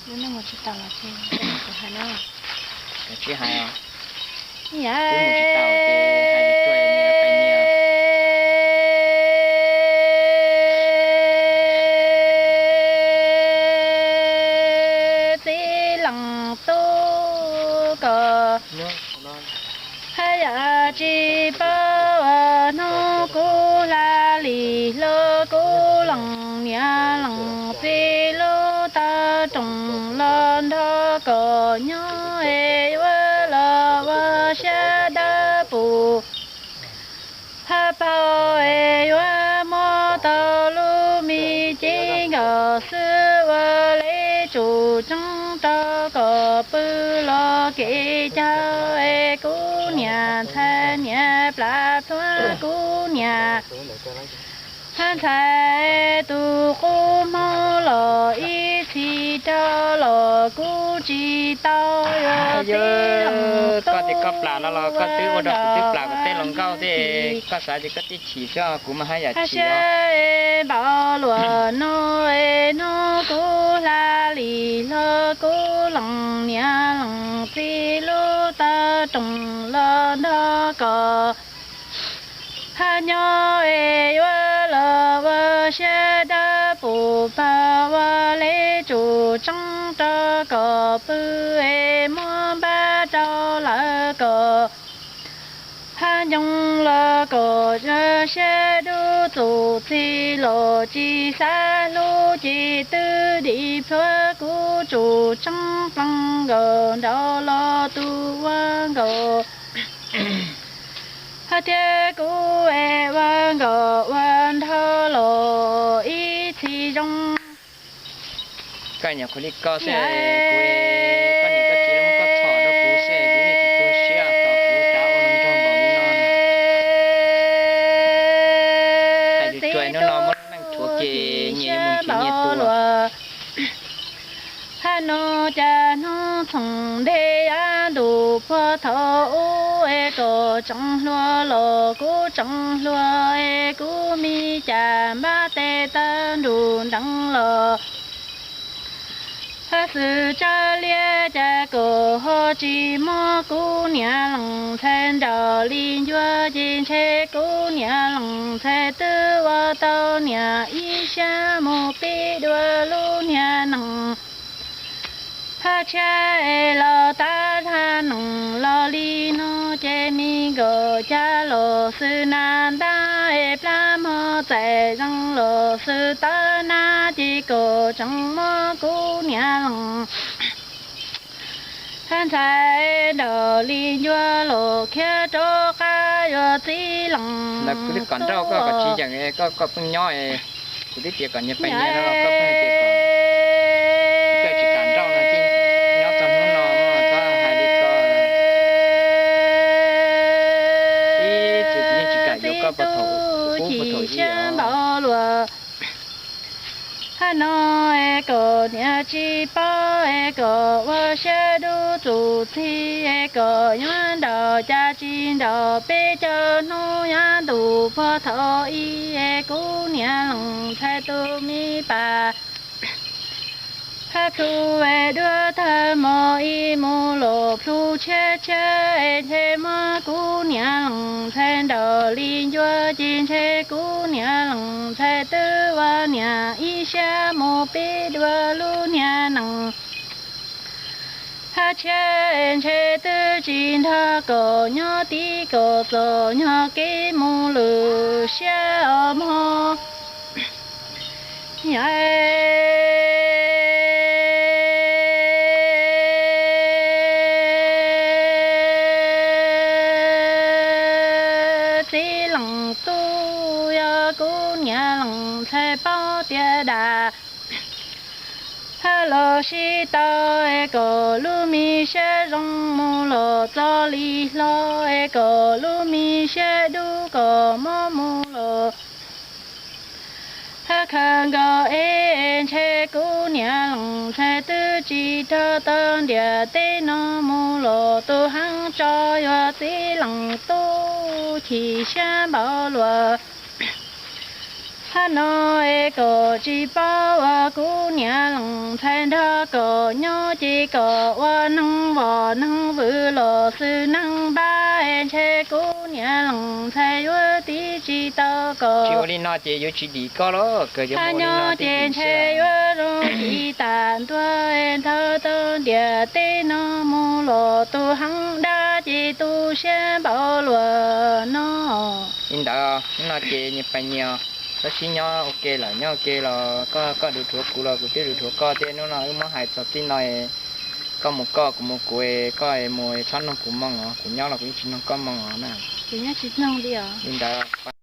Lub neej mus tsis taus los ces kuv hais na. Koj tsis hais os. Kuv mus tsis taus ces hais li tuaj niam pais niam. Txiv leej tub ko, haj yam tsis paub ua hnub kuv hla li hlo kuv leej niam leej txiv lub taw roog los nrog kom nyob es yuav los ua siab dawb pus. Haj paub es yuav muab tau lub me cev nkaus xwb ua li tsum tseeb rau kom pw los kev cai es kuv niam ntxhais niam plam plhuav kuv niam. Haj ntxhais tus qub hmoob los ib txhis rau los kuv tsis tau yuav txiv leej tub. Koj tias koj plam no los koj twb ua rau kuv twb plam kuv tej hluas nkauj thiab, koj xav tias koj thiaj chim xwb, kuv mas haj yam chim. Siab npaum luaj no es hnub kuv hla li hlo kuv leej niam leej txiv lub taw roog los nrog kom haj nyob es yuav los ua siab dawb pus pawg ua li tsum tseeb rau kom pw es muab npab rau lawv kom haj ncoo los kom siab dub txuj txi los tsis xav hlub ces twb dim plhuav kuv tsum tseeb plees nkaus nraud los tus ua nkaus. Hab thiab kuv es ua nkaus ua nrho los ib txhis zoo. Koj nyuam qhuav li koj xwb, kuv, koj niam koj txiv lawv muab koj txhom rau kuv xwb, kuv yeej tsis tu siab tau kuv rov ua nraug npaum li no. Hais lus tsuas hnub no muab lub neej rhuav ces nyias yuav mus nrhiav nyias tus. Hab no cas hnub txhoov nthe yav ntuj puag thaum ub es kom tseem hluas los kuv tseem hluas es kuv me cas npab tes taw nruj nreev los hab xwm tsawg liab cas kom ho tsis muab kuv niam leej ntxhais nraum li ncua ces ntshe kuv niam leej ntxhais twb ua tau niam ib sab mus pib dua lub niag neej. Hab tshiab es los tab hab neej los li no ces me nkaum cas los xwb na ntab es plab mog txais zeeg los xwb tab na ces kom tseem muab kuv niam leej hab ntxhais nraum li ncua los khiav rov qab yuav txiv leej. Ntawd kuv twb kom nrauj koj kom tsis yeem, koj koj pheej nyob, kuv twb tias kom nyias pais nyias no los koj pheej tias kom, koj tsis kam nrauj no, nyob txog hnub no txhob hais li ko. Ib txwm kuv yeej tsis kam yuav koj puag thaum ub puag thaum ub. Hab no es kom niam tsis paub es kom ua siab dub txuj txig es kom yuav nraum cas tsis nraum peb caug hnub yav ntuj puag thaum ub es kuv niam leej ntxhais tus me pas hab plhu es duab tawg mos ib mus los plhu tshiab tshiab es ntshe muab kuv niam leej ntxhais nraum li ncua ces ntshe kuv niam leej ntxhais twb ua niam ib sab mus pib dua lub niag neej. Hab tshiab es ntshe twb tsis nrog kom nyob tib kom txom nyog kev mus lwm siab os mog. Txiv leej tub yog kuv niam leej ntxhais paub tiav dam hab los sib tau es kom lub me siab zoo mus los txo li hlo es kom lub me siab dub kom mob mus los hab khaws nkaus es ntshe kuv niam leej ntxhais twb tsis rov tau ntiaj teb no mus los tus heev tso yuav txiv leej tub chim siab npaum luaj. Hnub no es kom tsis paub ua kuv niam leej ntxhais nrog kom nyob ces kom ua neeg vom neeg vwm los xwb, neeg npab es ntshe kuv niam leej ntxhais yuav tiv tsis tau kom. Tsis ua li no ces yuav tsis dim koj los kawg, yuav ua li no ces ntshe yuav zoo tsis tas ntua, nthawv tau ntiaj teb no mus los tus heev dab ces tu siab npaum luaj no. Li ntawd no ces niam pais nyias, koj sib nyob ua ke lawm nyob ua ke los koj, koj duav dhuav kuv los kuv twb duav dhuav koj thiab. Hnub no wb muab hais txog txij no, koj mus koj, kuv mus kuv, koj mus txhob noog kuv moo os, kuv nyob los kuv yeej tsis noog koj moo os na. Kuv nyob tsis noog li os. Li ntawd